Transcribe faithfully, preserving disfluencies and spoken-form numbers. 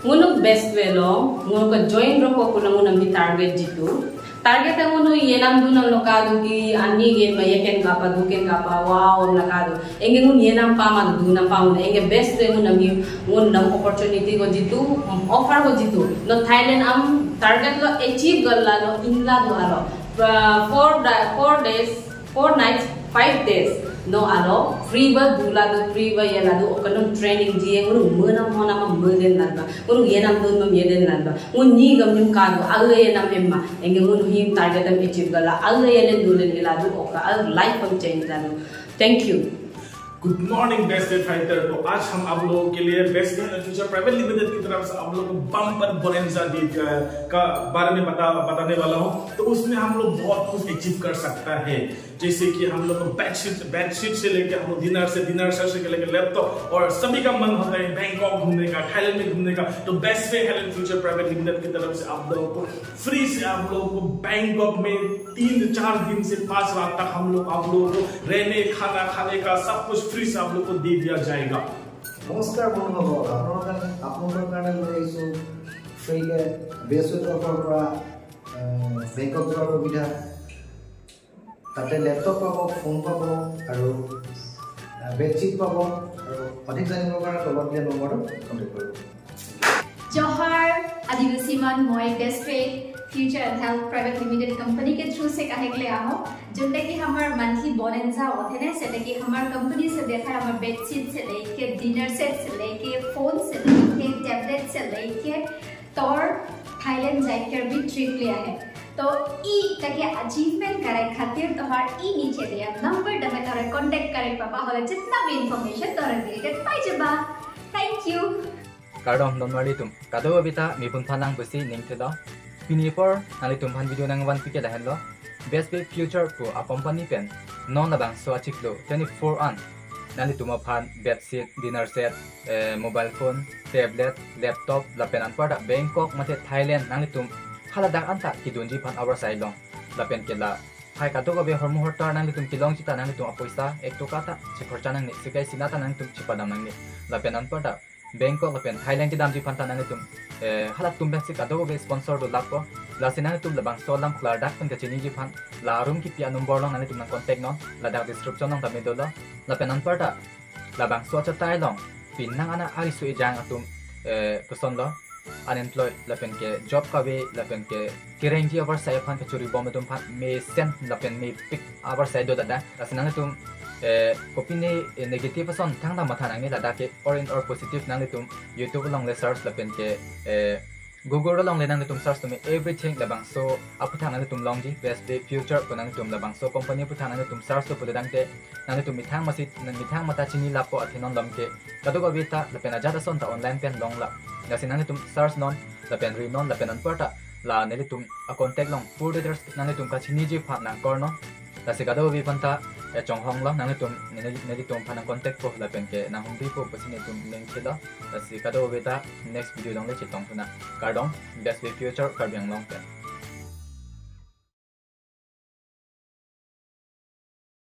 Ngunung best way lo, ngunung ke join ro ko kuna ngunung di target jitu. Target ang ngunung yenam dunam lo kadu ki ani gen ba yeken kapa duken kapa wow la kadu. Enge ngun yenam pama dunam pama enge best way ngunung hi ngunung opportunity ko jitu, offer ko jitu. No Thailand am target lo achieve gala lo inla do alo. Uh, four, da- four days, four nights, five days. No alo free ba dula do free ba yela do okanung training ji ngunung menam honam meden lan ba. Ngunung yenam dun mam yeden lan ba. Ngun ni gam nyum ka do, aga yenam emma. Enge ngunung him target am achieve gala, aga yelen dulen ila do oka, aga life am change la do. Thank you. Good morning best day fighter. तो आज हम आप लोगों के लिए best day future private limited की तरफ से आप लोगों को बम्पर बोनेंजा डे का बारे में बता बताने वाला हूँ। तो उसमें हम लोग बहुत कुछ अचीव कर सकता है, जैसे कि हम लोग को बेडशीट बेडशीट से लेके हम लोग डिनर से डिनर सेट से लेके लैपटॉप, और सभी का मन होता है बैंकॉक घूमने का, थाईलैंड में घूमने का। तो best day health future private limited की तरफ से आप लोगों को फ्री से आप लोगों को बैंकॉक में तीन चार दिन से पाँच रात तक हम लोग आप लोगों को रहने, खाना खाने का सब कुछ फ्री से आप लोग को दे दिया जाएगा। নমস্কাৰ বন্ধুসকল, আপোনালোকৰ কাৰণে আপোনালোকৰ কাৰণে লৈ আহিছোঁ ফ্ৰীকে বেষ্ট ৱেটৰ পৰা বেংকক যোৱাৰ সুবিধা। তাতে লেপটপ পাব, ফোন পাব আৰু বেডশ্বীট পাব। আৰু অধিক জানিবৰ কাৰণে তলত দিয়া নম্বৰটো কণ্টেক্ট কৰিব। Johar, Adivasi man, moi Best Way Future and Health Private Limited Company ke through se kahek le aho, jun teki hamar monthly bonanza othene, se teki hamar company se dekha hamar bedsheet se leke, dinner set se leke, phone se leke, tablet se leke, tor Thailand jai ke bhi trip le ahe. To e teki achievement karai khatir tohar e niche dia number dame tore contact karai papa hole jitna bhi information tore dile pai jaba. Thank you. Kardom don marli tum. Kadokave ta mi pun phan lang pusi ning thelo. Pini apor nanglitum phan video nangvan pike lahenlo. Best Way Future pu a company pen non labangso achiklo twenty-four an nanglitum aphan bedsheet, dinner set, eh, mobile phone, tablet, laptop, lapen anparta Bangkok mate Thailand nanglitum haladak anta kidunji aphan avarsai long. Lapen ke lahai kadokave hormu hortar nanglitum kelong sita nanglitum apoisa ek toka ta chekhorcha nangne, sekai sina ta nanglitum chepadam nangne. Lapen anparta Bangkok lapen Thailand kedamji aphan ta nanglitum, eh, halatum pensi kadokave sponsor do lapo. Lasi nanglitum labangso alam klardak pen kachiniji aphan la room kipi a number along nanglitum nang contact non, ladak description along tame dolo. Lapen anparta labangso achatai along pini nang ana ariso ejang atum, eh, kosonlo, unemployed lapen ke job kave lapen ke kerengji avarsai aphan kachuri bom atum aphan mesen lapen mepik avarsai do ladak. Lasi nanglitum, eh, kopine, eh, negative ason thangta matha nangne, ladak ke or in or positive nanglitum YouTube along le search lapen ke, eh, Google along le nanglitum search tumi everything labangso aphuthak nanglitum longji Best Way Future pu nanglitum labangso company aphuthak nanglitum search to pudedang te nanglitum methang masi methang mata chini lapo athe non lom ke kadokave ta lapen ajat ason ta online pen long la. Lasi nanglitum search non lapen ri non lapen anparta la nelitum a contact along full details nanglitum kachiniji aphan nang call non. Lasi kadokave aphan ta, eh, chonghong lo nanglitum neli- nelitum aphan nang contact po lapen ke nang humri po pusi nelitum ning thelo. Lasi kadokave ta next video along le chetong thuna. Kardom, Best Way Future Karbi Anglong pen.